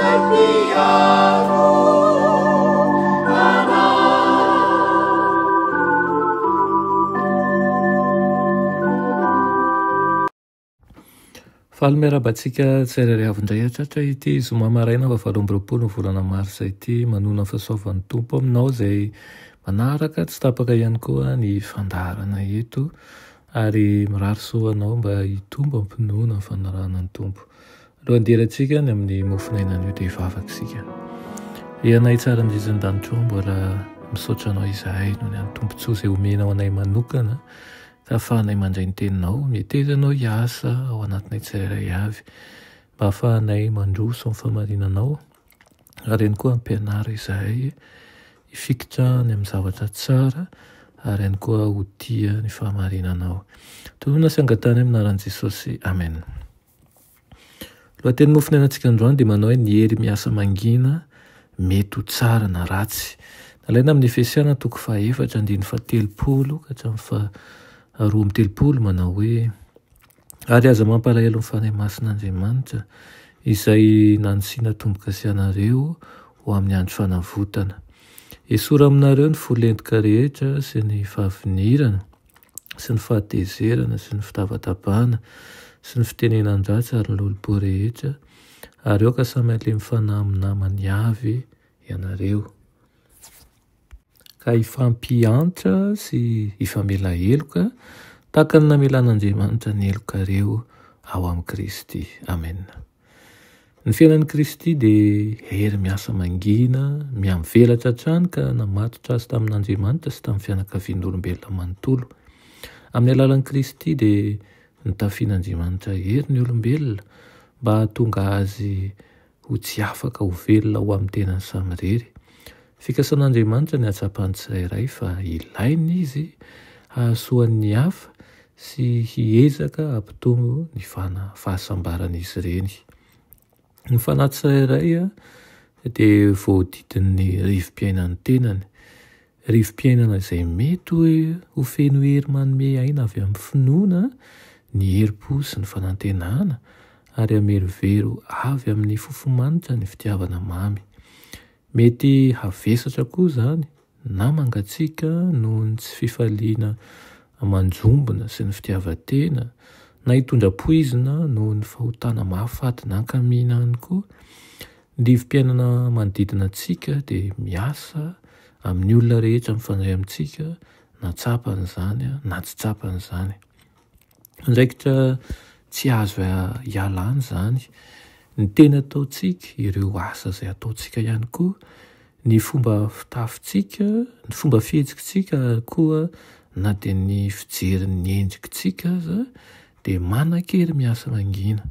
izay mpiaro anay. Faly miarahaba antsika tsirairay avy indray hatratra ity zoma maraina faha 28 ny volana marsa ity. Manoana ny fahasoavan'ny Tompo aminao izay manaraka tsy tapaka ihany koa ny fandaharana eto ary mirary soa anao mba hitombo am-pinoana ny fanarahana ny Tompo. Alohan'ny hidirantsika ny amin'ny mofon'aina anio dia hivavaka isika. Ry Anay tsara indrindra an-danitra ao, mbola misaotra Anao izahay noho ny an'ny tombontsoa izay omenao anay manokana ka ahafahanay mandray ny Teninao. Meteza Ianao hiasa ao anatinay tsirairay avy mba ahafahanay mandroso amin'ny fahamarinanao. Ary ihany koa ampianaro izahay hifikitra any amin'ny zavatra tsara ary ihany koa ho tia ny fahamarinanao. Tononina sy angatahana amin'ny anaran'i Jesosy. Amen. Lohateny mofon'ainantsika androany dia manao hoe ny hery miasa mangina mety ho tsara na ratsy. Nalaina amin'ny Efesiana toko fahaefatra andininy faha-telopolo ka hatramin'ny faha 32 manao hoe Ary aza mampalahelo ny Fanahy Masin'Andriamanitra, izay nanisiana tombo-kase anareo ho amin'ny andro fanavotana. Esory aminareo ny fo lentika rehetra sy ny fahavinirana sy ny fahatezerana sy ny fitabatabana sy ny fitenenan-dratsy ary ny lolompo rehetra, ary aoka samy halemy fanahy amin'ny namany avy ianareo. Ka hifampiantra sy hifamela heloka, tahaka ny namelan'Andriamanitra ny helokareo ao amin'i Kristy. Amena. Ny fiainan'i Kristy dia hery miasa mangina, mihamivelatra hatrany ka namatotra azy tamin'Andriamanitra sy tamin'ny fianakavian'olombelona manontolo. Amin'ny alalan'i Kristy dia nitafian'Andriamanitra hery ny olombelona mba hahatonga azy ho tsy afaka ho velona ho amin'ny tenany samirery. Fikasan'Andriamanitra ny hahatsapan'ny tsirairay fa ilaina izy hahasoan'ny hafa sy hiezaka hampitombo ny fahasambaran'izy ireny. Ny fanahy tsirairay dia voahodidin'ny rivo-piainan'ny tenany. Rivo-piainana izay mety ho feno hery manome aina avy amin'ny finoana, ny herim-po sy ny fanantenana, ary hamerovero avy amin'ny fofo-manitra ny fitiavana mamy. Mety havesatra koa izany na mangatsiaka noho ny tsy fifaliana manjombona sy ny fitiavan-tena, na hitondra poizina noho ny fahotana mahafaty nankamiana ihany koa. Ny rivo-piainana manodidina antsika dia miasa amin'ny olona rehetra mifandray amintsika, na tsapany izany na tsy tsapany izany. Andraikitra tsy azo ialana izany. Ny teny ataontsika, ireo asa izay ataontsika ihany koa, ny fomba fitafintsika, ny fomba fihetsikitsika ary koa na dia ny fijerin'ny endrikitsika aza dia manan-kery miasa mangina.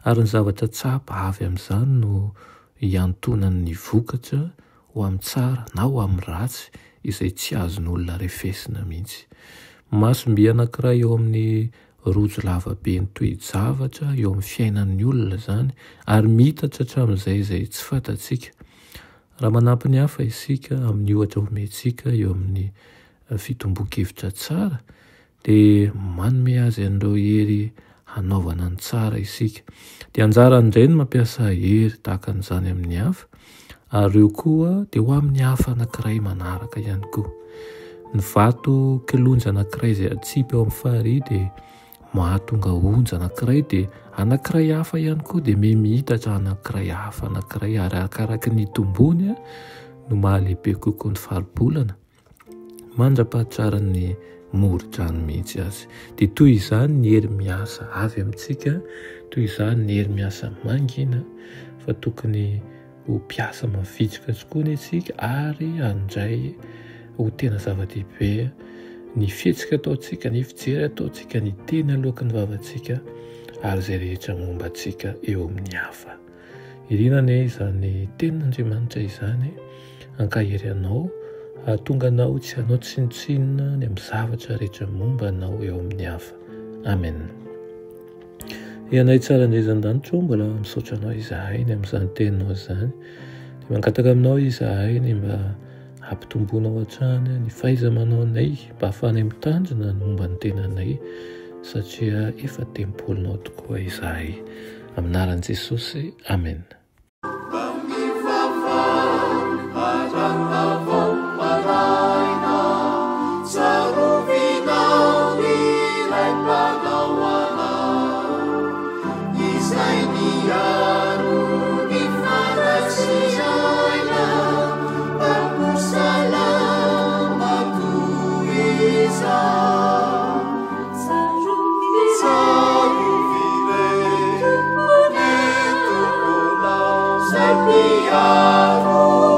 Ary ny zavatra tsapa avy amin'izany no iantonan'ny vokatra ho amin'ny tsara na ho amin'ny ratsy izay tsy azon'olona refesina mihitsy. Masom-by anankiray eo amin'ny rojo lavabe ny toe-javatra eo amin'ny fiainan'ny olona izany ary miitatra hatramin'izay izay tsy fantatsika. Raha manampy ny hafa isika amin'ny ohatra omentsika eo amin'ny fitomboan-kevitra tsara Dia manome azy an'ireo hery hanaovana ny tsara isika. Dia anjarany indray ny mampiasa hery tahaka an'izany amin'ny hafa, ary ireo koa dia ho amin'ny hafa anankiray manaraka ihany koa. Ny vato kilonjy anankiray izay atsipy ao amin'ny farihy dia mahatonga onja anankiray, dia anankiray hafa ihany koa dia miha-mihitatra anankiray hafa anankiray, ary arakaraky ny itombony no mahalehibe kokoa ny faribolana. mandra-pahatsaran'ny mori-drano mihitsy aza. Dia toy izany ny hery miasa avy amintsika, toy izany ny hery miasa mangina, fa tokony ho mpiasa mavitrika tokoa anie isika ary handray ho tena zava-dehibe ny fihetsika ataontsika, ny fijery ataontsika, ny teny aloaky ny vavantsika ary izay rehetra momba antsika eo amin'ny hafa. Irina anie izany tenin'Andriamanitra izany hankahery anao, hahatonga anao tsy hanao tsinontsinona ny amin'ny zavatra rehetra momba anao eo amin'ny hafa. Amen. Ry Anay tsara indrindra an-danitra ô, mbola misaotra anao izahay ny amin'izany teninao izany. Dia mangataka aminao izahay ny mba hampitomboanao hatrany ny fahaiza-manaonay mba hahafahanay mitandrina ny momba ny tenanay satria efa tempolinao tokoa izahay. Amin'ny anaran'i Jesosy, Amena. Miaro.